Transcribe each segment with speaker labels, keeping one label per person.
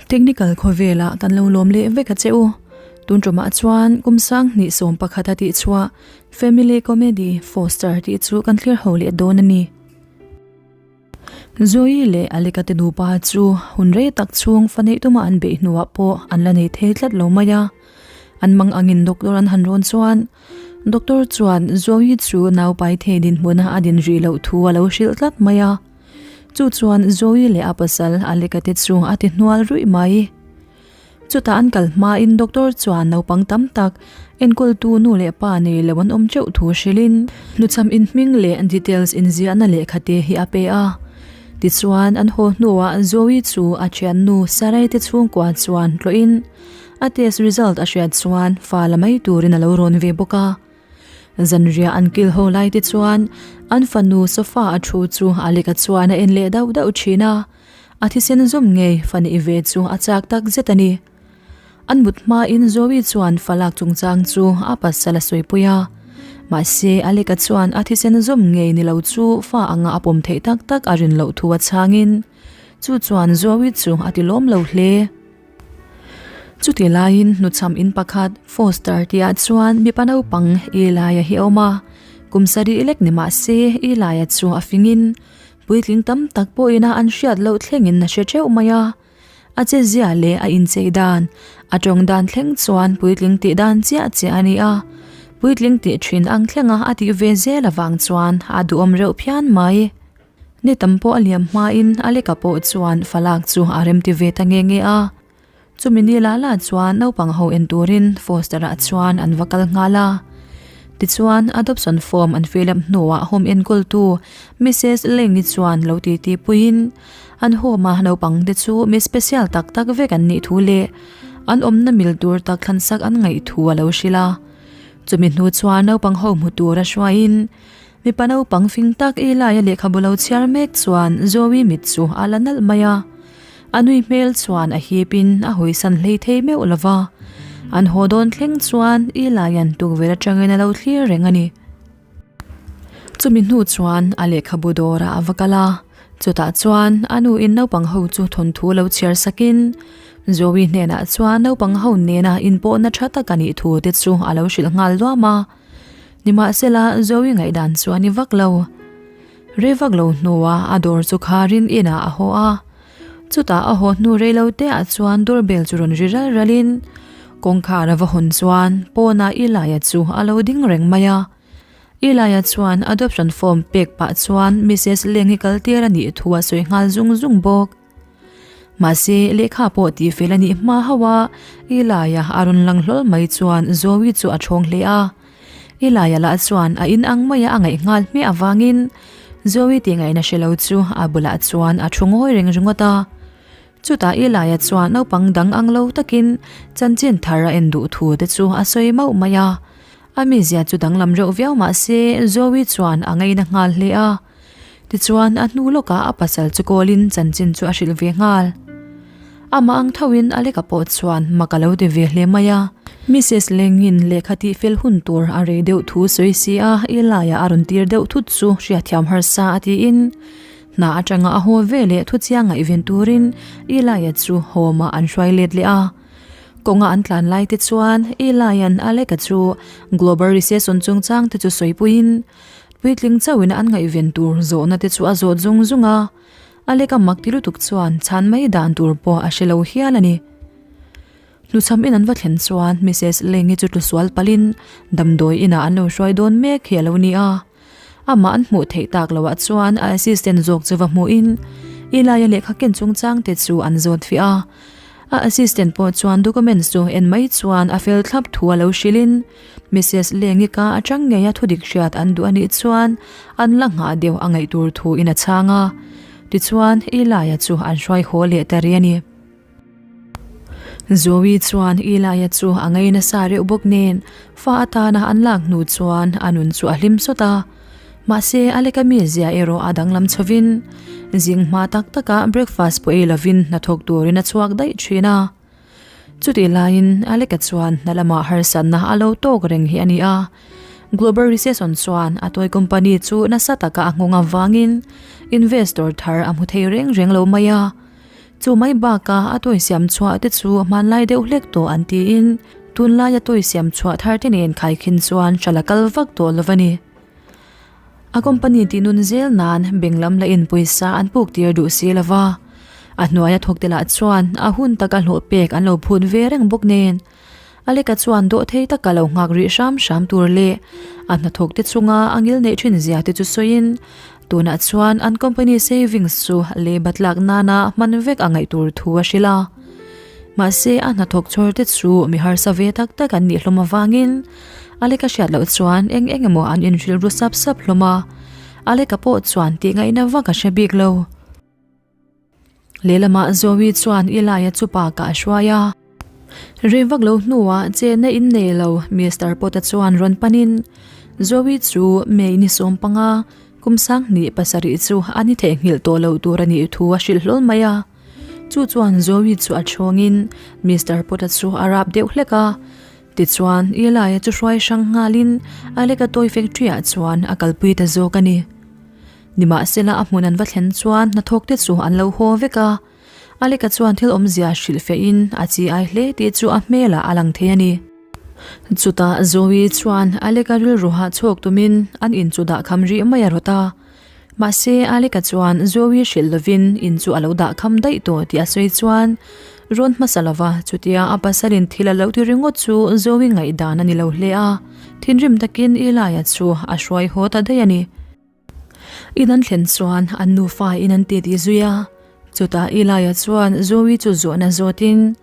Speaker 1: Technical khawvelah kan lo lawm leh vek a che u. Tun tumah chuan kum sang hnih sawm pakhat a tih chhuah Family Comedy Foster tih chu kan thlir ho leh dawn a ni. Zoe leh Aleka te nupa chu hun rei tak chhung fa neih tuma an beih hnuah pawh an la nei thei tlat lo mai a. An mang angin doctor an han rawn chuan doctor chuan Zoe chu naupai thei dinhmuna a din rih loh thu a lo hrilh tlat mai a. Chu chuan Zoe leh a pasal Aleka te chu a ti hnual ruih mai. Chutah an kal hmain doctor chuan naupang tam tak enkawltu nu leh pa nei lo an awm teuh thu hrilhin hnuchham inhming leh details inziahna lehkha te hi a pe a. Tichuan an haw hnuah Zoe chu a thiannu Sarai te chhungkua chuan tlawhin a test result a hriat chuan fa la mai turin a lo rawn ve bawk a. Zanriah an kil ho lai te chuan an fanu sofa a thu chu a leka chuan a en leh dauh dauh thin a. A thisen zawm ngei fa neih ve chu a chak tak zet a ni. An mut hmain Zoe chuan fa lak chungchang chu a pasal a sawipui a. Mahse, Alec-a chuan a thisen zawm ngei ni lo chu fa anga a pawm theih tak tak a rin loh thu a chhangin chu chuan Zoe chu a ti lawm lo hle. Chuti laiin hnuchham in pakhat Foster tihah chuan mipa naupang Eli-a hi a awm a. Kum sarih lek ni mah se Eli-a chu a fingin Puitling tam tak pawhin a an hriat loh thlengin a hre theuh mai a. A che zia leh a inchei dan, a tawng dan thleng chuan puitling tih dan chiah chiah a ni a. Puitling tih thin ang thlenga a tih ve zel avang chuan a duhawm reuh phian mai. Ni tam pawh a liam hmain a leka pawh chuan falak chu a remti ve ta nge nge a. Chumi ni lah lah chuan naupang ho en turin Foster-ah chuan an va kal nghal a. Tichuan, adoption form an fill up hnuah home enkawltu Missus Leng-i chuan lo titi puiin an home-a naupang te chu mi special tak tak vek an nih thu leh an awmna mil tur tak thlansak an ngaih thu a lo hrilh a. Chumi hnu chuan naupang ho hmu tura hruaiin mipa naupang fing tak Eli-a lehkhabu lo chhiar mek chuan Zoe mit chu a la nalh mai a. A nui hmel chuan a hip in a hawisan hlei thei meuh lo va, an haw dawn thleng chuan Eli-a'n tukverh atangin a lo thlir reng a ni. Chumi hnu chuan a lehkhabu dawrah a va kal a, chutah chuan a nu in naupang ho chu thawnthu lo chhiar sakin Zoe hnenah chuan naupang ho nena inpawhna tha tak a nih thu te chu a lo hrilh nghal luam a. Nimahsela Zoe ngaihdan chu a ni vak lo. Rei vak lo hnuah a dawr chu kharin inah a haw a. Chutah a haw hnu rei lo te ah chuan doorbell chu rawn ri ral ral in kawngkhar a va hawn chuan pawnah Eli-a chu a lo ding reng mai a. Eli-a chuan adoption form pek pah chuan Missus Leng-i kal tir a nih thu a sawi nghal zung zung bawk. Mahse lehkha pawh tih fel a nih hma hauh a Eli-a a rawn lang hlawl mai chuan Zoe chu a thawng hle a. Eli-a lah chuan a in ang maia a ngaih nghal hmiah avangin Zoe tih ngaihna hre lo chu a bulah chuan a thu ngawi reng ringawt a. Chutah Eli-a chuan naupang dang ang lo takin chanchin thar a en duh thu te chu a sawi mauh mai a. A mizia chu danglam reuh viau mah se Zoe chuan a ngaina nghal hle a. Tichuan a hnu lawkah a pasal chu kawlin chanchin chu a hrilh ve nghal. Amah ang thoin Alec-a pawh chuan mak a lo ti ve hle mai a. Missus Leng-in lehkha tih fel hun tur a rei deuh thu sawi si a, Eli-a a rawn tir deuh thut chu hriatthiam harsa a tiin hna atanga a haw ve leh thu chiang ngaihven turin Eli-a chu home-ah an hruai let leh a. Kawnga an tlan lai te chuan Eli-a'n Alec-a chu global recession chungchang te chu sawipuiin Puitling chauhin an ngaihven tur zawhna te chu a zawt zung zung a, a leka mak ti lutuk chuan chhan mai dan tur pawh a hre lo hial a ni. Hnuchham in an va thlen chuan Missus Lengi chu tlusual palhin damdawi inah an lo hruai dawn mek hi a lo ni a. Amah an hmuh theih tak loah chuan a assistant zawk chu va hmuhin Eli-a lehkha ken chungchang te chu an zawt fiah a. A assistant pawh chuan documents chu en mai chuan a fel thlap thu a lo hrilhin Missus Lengika atang ngeia thudik hriat an duh a nih chuan an la nghah deuh a ngaih tur thu in a chhang a. Tichuan, Eli-a chu an hruai haw leh ta rih a ni. Zoe chuan Eli-a chu a ngei nasa reuh bawk nen fa atana an lak hnu chuan a nun chu a hlim sawt a. Mahse, a leka mizia erawh a danglam chhovin zing hma tak taka breakfast pawh ei lovin hnathawk turin a chhuak daih thin a. Chutih laiin Alec-a chuan hna lamah harsatna a lo tawk reng hi a ni a. Global recession chuan a toy company chu nasa taka a nghawng avangin investor thar a hmu thei reng reng lo mai a. Chu mai bakah a toy siam chhuah te chu hmanlai deuh hlek tawh an tiin tunlaia toy siam chhuah thar te nen khaikhin chuan hralh a kal vak tawh lo a ni. A company tih nun zel nan bank lam la in pawisa an puk tir duh si lo va, a hnuaia thawk te lah chuan a hun taka hlawh pek an lo phut ve reng bawk nen. Aleka chuan dawh thei taka lo nghak rih hram hram tur leh a hnathawk te chunga a ngil neih thin zia te chu sawiin tunah chuan an company savings chu lei bat lak nana hman vek a ngaih tur thu a hrilh a. Mahse a hnathawk chhawr te chu mi harsa ve tak tak an nih hlawm avangin Aleka hriat loh chuan eng eng emaw an inhrilh ru sap sap hlawm a, Aleka pawh chuan tih ngaihna vak a hre bik lo. Lehlamah Zoe chuan Eli-a chu pa kah a hruai a. Rei vak lo hnuah chenna in nei lo Mister Pawta chuan rawn panin Zoe chu May ni 15, kum 2007 chu a ni theihnghilh tawh loh tur a nih thu a hrilh hlawl mai a. Chu chuan Zoe chu a chhawngin Mister Pawta chu a rap deuh hlek a. Tichuan Eli-a chu hruai hrang nghalin Alec-a toy factory-ah chuan a kalpui ta zawk a ni. Nimahsela a hmun an va thlen chuan hnathawk te chu an lo haw vek a, Aleka chuan thil awmzia hrilh fehin a chi ai hle tih chu a hmelah a lang thei a ni. Chutah Zoe chuan Aleka rilru hahchhawk tumin an in chu dahkham rih mai a rawt a, mahse Aleka chuan Zoe hrilh lovin in chu a lo dahkham daih tawh tih a sawi chuan rawn hmasa lova chutia a pasalin thil a lo ti ringawt chu Zoe ngaihdan a ni lo hle a, thinrim takin Eli-a chu a hruai haw ta daih a ni. In an thlen chuan an nufa in an titi zui a, chutah Eli-a chuan Zoe chu zawhna zawtin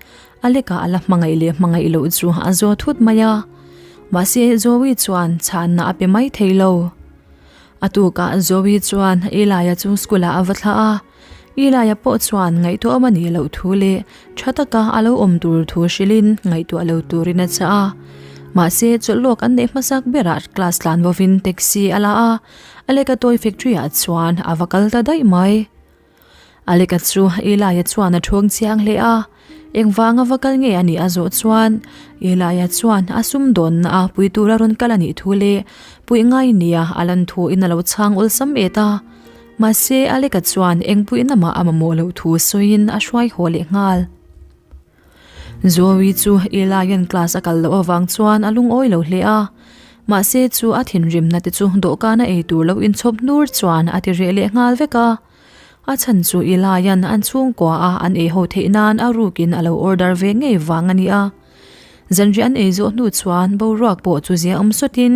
Speaker 1: a lekah a la hmangaih leh hmangaih loh chu a zawt thut mai a, mahse Zoe chuan chhanna a pe mai thei lo. A tukah Zoe chuan Eli-a chu school ah a va thlah a, Eli-a pawh chuan ngaihtuahawm a nih loh thu leh tha taka a lo awm tur thu hrilhin ngaihtuah lo turin a chah a. Mahse, chawlh lawk an neih hmasak berah class tlan vawin taxi a la a, Aleka toy factory ah chuan a va kal ta daih mai. Aleka chu Eli-a chuan a thawng chiang hle a, engvanga va kal nge a nih a zawh chuan Eli-a chuan a sumdawnna a pui tura rawn kal a nih thu leh puih ngai nia a lan thuin a lo chhang awlsam et a. Mahse, Aleka chuan engpuihna mah a mamawh loh thu sawiin a hruai haw leh nghal. Zoe chu Eli-a'n class a kal loh avang chuan a lungawi lo hle a, mahse chu a thinrimna te chu dawhkana ei tur lo inchhawp hnur chuan a ti reh leh nghal vek a. A chhan chu Eli-a'n an chhungkua a an ei ho theih nan a rukin a lo order ve ngei vang a ni a. Zanriah an ei zawh hnu chuan boruak pawh chu zia awm sawtin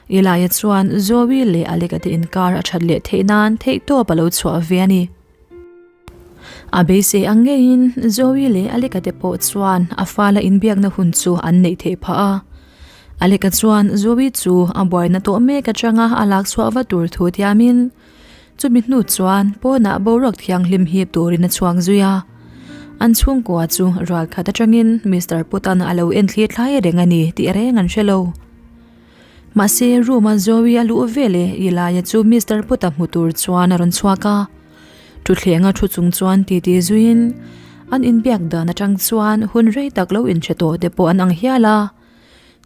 Speaker 1: Eli-a chuan Zoe leh Alec-a te inkar a that leh theih nan theihtawp a lo chhuah ve a ni. A beisei ang ngeiin Zoe leh Alec-a te pawh chuan a fala inbiakna hun chu an neih theih phah a. Alec-a chuan Zoe chu a buaina tawh mek atanga a lak chhuah va tur thu thiamin chumi hnu chuan pawnah boruak thianghlim hip turin a chhuak zui a. An chhungkua chu ral khat atangin Mister Putan a lo en thli thlai reng a ni tih reng an hre lo. Mahse, room a Zoe a luh veleh Eli-a chu Mister Puta hmu tur chuan a rawn chhuak a. Thuthlenga thu chung chuan titi zuiin an inbiak dan atang chuan hun rei tak lo inhre tawh te pawh an ang hial a.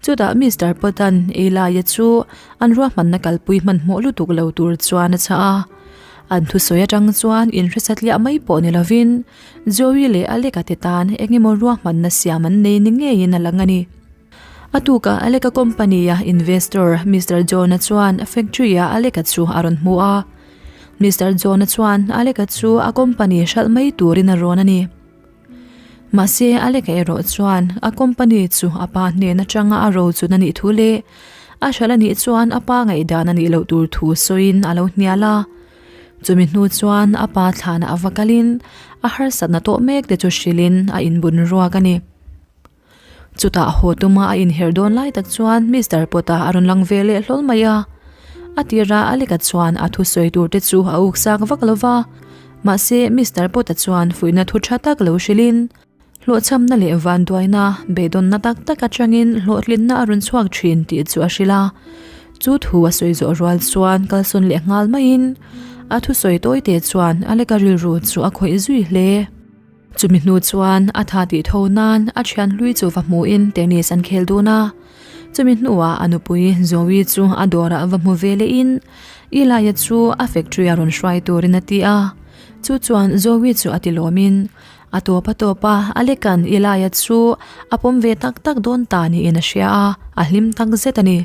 Speaker 1: Chutah Mister Puta'n Eli-a chu an ruahmanna kalpui hmanhmawh lutuk lo tur chuan a chah a. An thusawi atang chuan inhresatliah mai pawh ni lovin Zoe leh Alec-a te tan eng emaw ruahmanna siam an nei ni ngeiin a lang a ni. A tukah Alec-a company-a investor Mister John-a chuan factory-ah Alec-a chu a rawn hmu a. Mister John-a chuan Alec-a chu a company hralh mai turin a rawn a ni. Mahse, Alec-a erawh chuan a company chu a pa hnen atanga a ro chun a nih thu leh a hralh a nih chuan a pa ngaihdan a nih loh tur thu sawiin a lo hnial a. Chumi hnu chuan a pa thlanah a va kalin a harsatna tawh mek te chu hrilhin a inbun ruak a ni. Chutah haw tuma a inher dawn lai tak chuan Mister Pawta a rawn lang ve leh hlawl mai a. A tira Alec-a chuan a thusawi tur te chu a uksak vak lo va, mahse Mister Pawta chuan fuihna thu tha tak lo hrilhin, hlawhchhamna leh vanduaina, beidawnna tak tak atangin hlawhtlinna a rawn chhuak thin tih chu a hrilh a. Chu thu a sawi zawh rual chuan kalsawn leh nghal maiin a thusawi tawi te chuan Alec-a rilru chu a khawih zui hle. Chumi hnu chuan a tha tih tho nan a thian hlui chu va hmuhin tennis an khel dun a. Chumi hnuah a nupui Zoe chu a dawrah va hmu ve lehin Eli-a chu a factory a rawn hruai turin a ti a. Chu chuan Zoe chu a ti lawmin a tawp a tawp a, Alec-a'n Eli-a chu a pawm ve tak tak dawn ta niin a hria a, a hlim tak zet a ni.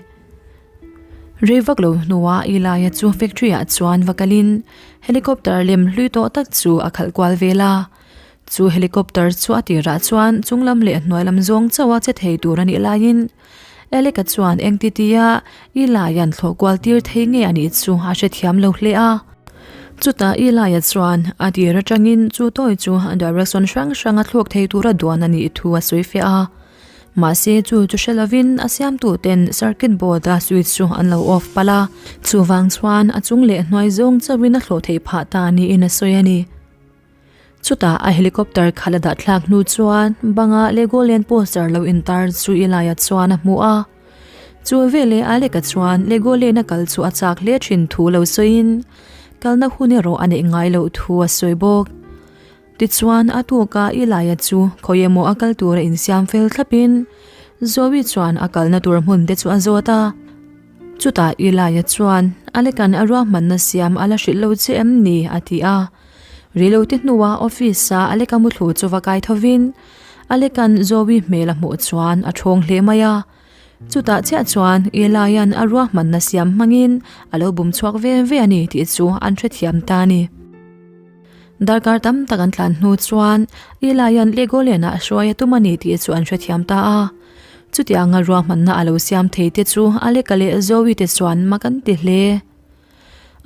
Speaker 1: Rei vak lo hnuah Eli-a chu factory-ah chuan va kalin helicopter lem hlui tawh tak chu a khalh kual vel a. Chu helicopter chu a tirah chuan chunglam leh hnuailam zawng chauha che thei tur a nih laiin Alec-a chuan engtitia Eli-a'n thlawh kual tir thei nge a nih chu a hrethiam lo hle a. Chutah Eli-a chuan a tir atangin chu toy chu direction hrang hranga thlawk thei tura duan a nih thu a sawi fiah a. Mahse chu chu hre lovin a siamtuten circuit board a switch chu an lo off palh a, chuvang chuan a chung leh hnuai zawng chauhin a thlawh theih phah ta niin a sawi a ni. Chutah a helicopter khalh a dah thlak hnu chuan banga Legoland poster lo intar chu Eli-a chuan a hmu a. Chu veleh Alec-a chuan Legoland a kal chu a chak hle thin thu lo sawiin kalna hun erawh a neih ngai loh thu a sawi bawk. Tichuan a tuka Eli-a chu khawi emaw a kal tura insiam fel thlapin Zoe chuan a kalna tur hmun te chu a zawt a. Chutah Eli-a chuan Alec-a'n a ruahmanna siam a la hrilh lo che em ni? a ti a. Reilote hnuah office-a Alec-a muthlu chu va kai thovin Alec-a'n Zoe hmel a hmuh chuan a thawng hle mai a. Chutah chiah chuan Eli-a'n a ruahmanna siam hmangin a lo bum chhuak ve ve a ni tih chu an hrethiam ta a ni. Darkar tam tak an tlan hnu chuan Eli-a'n Legoland-ah a hruai a tum a ni tih chu an hrethiam ta a. Chutianga ruahmanna a lo siam thei te chu Alec-a leh Zoe te chuan mak an ti hle.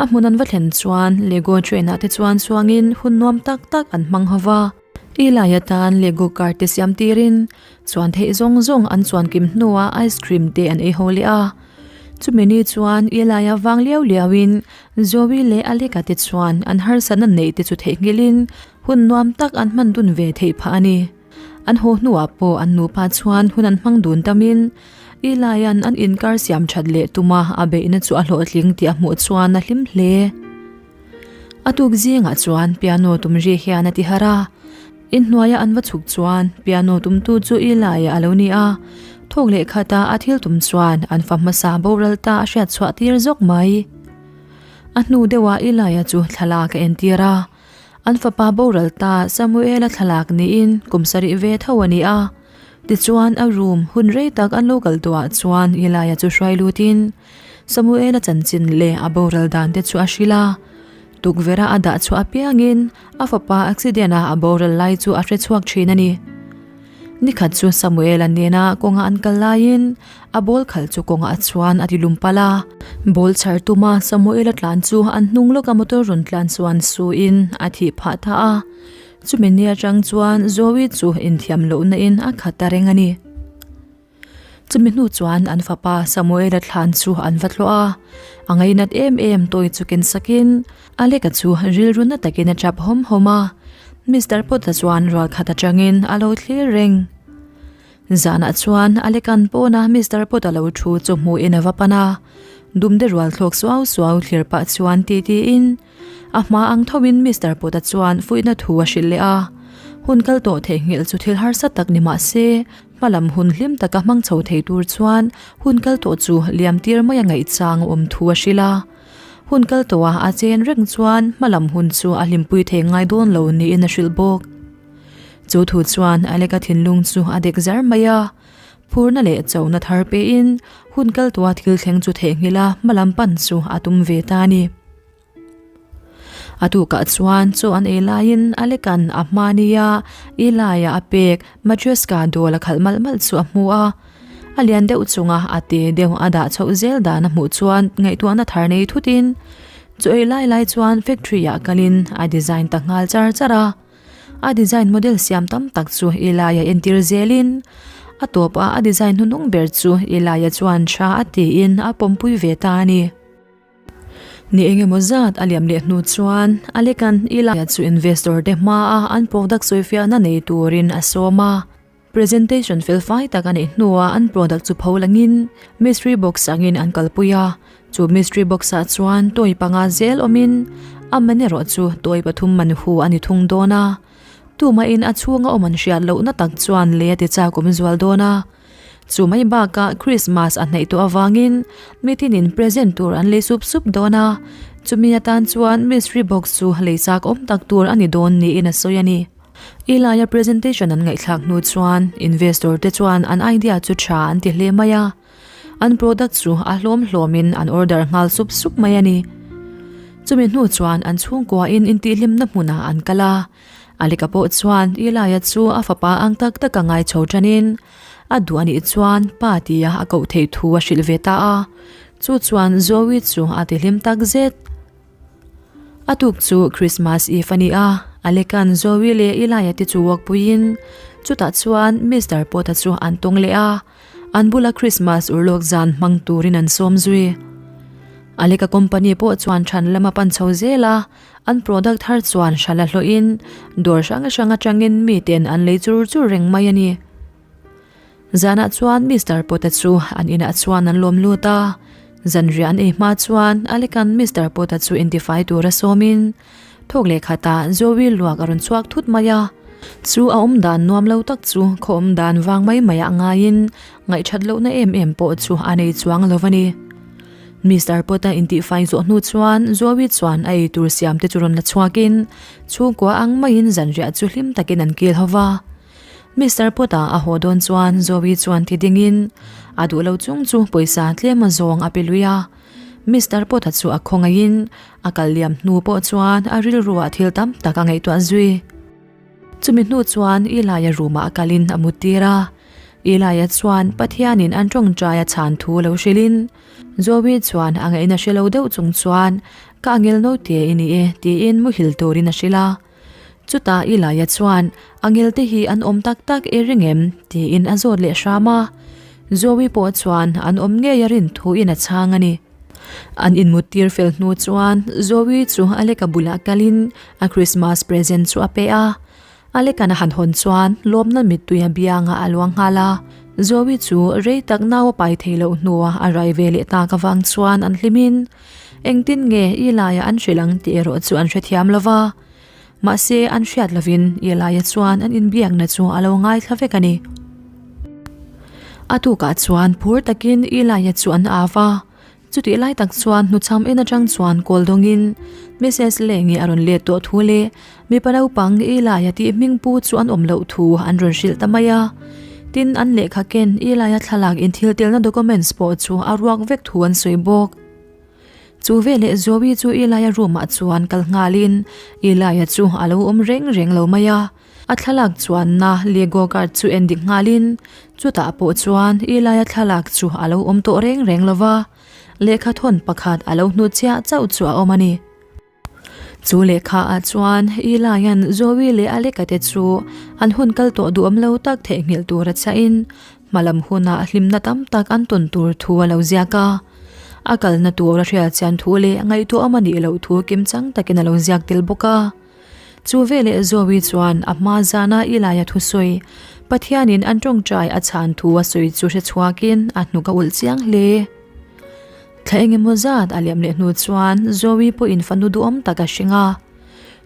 Speaker 1: A hmun an va thlen chuan Lego train ah te chuan chuangin hun nuam tak tak an hmang ho va. Eli atan Lego car te siam tirin chuan theih zawng zawng an chuan kim hnuah ice cream te an ei ho leh a. Chumi ni chuan Eli a vang liau liau in Zoe leh Alec-a te chuan an harsatna neih te chu theihnghilhin hun nuam tak an hman dun ve theih phah a ni. An haw hnuah pawh an nupa chuan hun an hmang dun tamin Eli-a'n an inkar siam that leh tuma a beihna chu a hlawhtling tih a hmuh chuan a hlim hle. A tuk zingah chuan piano tum ri hian a ti harh a, inhnuaia an va chhuk chuan piano tumtu chu Eli-a a lo ni a, thawk leh khata a thil tum chuan an fa hmasa boral ta a hriat chhuah tir zawk mai. A hnu deuhah Eli-a chu thlalak a entir a. An fapa boral ta Samuel-a thlalak niin kum sarih ve tho a ni a. Tichuan a room hun rei tak an lo kal tawhah chuan Eli-a chu hruai lutin Samuel-a chanchin leh a boral dan te chu a hrilh a. Tukverh-a a dah chhuah apiangin a fapa accident-a a boral lai chu a hre chhuak thin a ni. Nikhat chu Samuel-a nena kawnga an kal laiin A ball khalh chu kawngah chuan a ti lum palh a, ball chhar tuma Samuel-a tlan chu an hnung lawka motor rawn tlan chuan suin a thih phah ta a, chumi ni atang chuan Zoe chu inthiam lohna in a khat ta reng a ni. Chumi hnu chuan an fapa Samuel-a thlan chu an va tlawh a, a ngainat em em tawi chu ken sakin Alec-a chu rilru na takin a tap hawm hawm a, Mister Potter chuan rual khat atangin a lo thlir reng. Zanah chuan Alekan pawna Mister Pot-a lo thu chu hmuhin a va pan a, dumde rual thlawk suau suau thlir pah chuan ti tiin a hma ang thoin Mister Pot-a chuan fuihna thu a hrilh leh a. Hun kal tawh theihnghilh chu thil harsa tak ni mah se, hmalam hun hlim taka hmang chho thei tur chuan hun kal tawh chu liam tir mai a ngaihchang a awm thu a hrilh a. Hun kal tawha a chen reng chuan hmalam hun chu a hlimpui thei ngai dawn lo niin a hrilh bawk. Chu thu chuan Alec-a thinlung chu a dek zar mai a, phurna leh chona thar pein hun kal tua thil thleng chu theihnghilh a hmalam pan chu a tum ve ta a ni. A tukah chuan chaw an ei laiin Alec-a'n a hma nia Eli-a a pek Matryoshka dawl a khalh malh malh chu a hmu a. A lian deuh chunga a te deuh a dah chhoh zel dan a hmuh chuan ngaihtuahna thar nei thutin chaw ei lai lai chuan factory-ah kalin a design ta nghal char char a. A design model siam tam tak chu Eli-a entir zelin a tawpa a design hnuhnung ber chu Eli-a chuan tha a tiin a pawmpui ve ta a ni. Ni engemaw zat a liam leh hnu chuan Alec-a'n Eli-a chu investor te hmaa an product sawifiahna nei turin a sawm a. Presentation fel fai tak a neih hnuah an product chu pho langin mystery box angin an kalpui a, chu mystery box ah chuan toy panga zel awmin a man erawh chu toy pathum man hu a ni thung dawn a, tumahin a chhunga awm an hriat lohna tak chuan lei a ti chak awm zual dawn a, chu mai bakah Christmas a hnaih tawh avangin mitinin present tur an lei sup sup dawn a. Chumi atan chuan mystery box chu lei chak awm tak tur a ni dawn niin a sawi a ni. Eli-a presentation an ngaihthlak hnu chuan investor te chuan an idea chu tha an ti hle mai a. An product chu a hlawm hlawmin an order nghal sup sup mai a ni. Chumi hnu chuan an chhungkuain intihhlimna hmunah an kal a. Alika pawh chuan Eli-a chu a fapa ang tak tak a ngai chho tanin a duh a nih chuan pa tia a koh theih thu a hrilh ve ta a. Chu chuan Zoe chu a tihlim tak zet. A tuk chu Christmas Eve a ni a, Aleka'n Zoe leh Eli-a te chu walk puiin chutah chuan Mister Pawta chu an tawng leh a. An bula Christmas urlawk zan hmang turin an sawm zui. Aleka company pawh chuan than lama pan chho zel a, an product thar chuan hrala hlawhin dawr hrang hrang atangin miten an lei chur chur reng mai a ni. Zanah chuan Mister Pawta chu an inah chuan an lawm lut a, zanriah an ei hma chuan Aleka'n Mister Pawta chu intifai tura sawmin Thawk leh khatah Zoe luak a rawn chhuak thut mai a, chu a awm dan nuam lo tak chu khaw awm dan vang mai mai ah ngaiin ngaihthat lohna em em pawh chu a nei chuang lo a ni. Mister Pawta intihfai zawh hnu chuan Zoe chuan a eitur siam te chu rawn la chhuakin chhungkua ang maiin zanriah chu hlim takin an kil ho va. Mister Pawta a haw dawn chuan Zoe chuan ti dingin a duh lo chung chu pawisa tlem a zawng a pe lui a. Mister Pawta chu a khawngaihin A kal liam hnu pawh chuan a rilruah thil tam tak a ngaihtuah zui. Chumi hnu chuan Ilaia room-ah a kalin a muttir a. Ilaia chuan Pathianin an tawngtai a chhan thu lo hrilhin, Zoe chuan a ngaihna hre lo deuh chung chuan, Ka angel naute i ni e, tiin muhil turin a hrilh a. Chutah Ilaia chuan, Angel te hi an awm tak tak e ring em? tiin a zawt leh hram a. Zoe pawh chuan an awm ngei a rin thuin a chhang a ni. An inmuttir fel hnu chuan Zoe chu Aleka bulah kalin a Christmas present chu a pe a. Aleka'n a han hawn chuan lawmna mittui a biangah a luang nghal a. Zoe chu rei tak nau a pai thei loh hnuah a rai ve leh tak avang chuan an hlimin engtin nge Eli-a an hrilh ang tih erawh chu an hrethiam lo va. Mahse an hriat lovin Eli-a chuan an inbiakna chu a lo ngaithla vek a ni. A tukah chuan phur takin Eli-a chu an au va, chutih lai tak chuan hnuchham en atang chuan kawl dawngin Mrs Lengi a rawn let tawh thu leh mipa naupang Eli-a tih hming pu chu an awm loh thu an rawn hrilh ta mai a. Tin, an lehkha ken Eli-a thlalak inthil telna documents pawh chu a ruak vek thu an sawi bawk. Chu veleh Zoe chu Eli-a room ah chuan kal nghalin Eli-a chu a lo awm reng reng lo mai a, a thlalak chuanna Lego card chu en dik nghalin chutah pawh chuan Eli-a thlalak chu a lo awm tawh reng reng lo va, lehkha thawn pakhat a lo hnu chiah chauh chu a awm a ni. Chu lehkha ah chuan Eli-a'n Zoe leh Alec-a te chu an hun kal tawh duhawm lo tak theihnghilh tur a chhiahin hmalam hunah hlimna tam tak an tawn tur thu a lo ziak a. A kalna tur a hriat chian thu leh ngaihtuahawm a nih loh thu kimchang takin a lo ziak tel bawk a. Chu veleh Zoe chuan a hma zana Eli-a thusawi Pathianin an tawngtai a chhan thu a sawi chu hre chhuakin a hnuk a ulh chiang hle. Thla engemaw zat a liam leh hnu chuan Zoe pawhin fanu duhawm tak a hring a.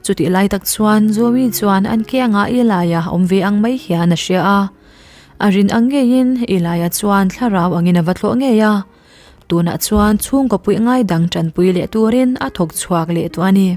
Speaker 1: Chutih lai tak chuan Zoe chuan an kiangah Eli-a awm ve ang mai hian a hria a. A rin ang ngeiin Eli-a chuan thlarau angin a va thlawh ngei a. Tunah chuan chhungkaw puih ngai dang tanpui leh turin a thawk chhuak leh tawh a ni.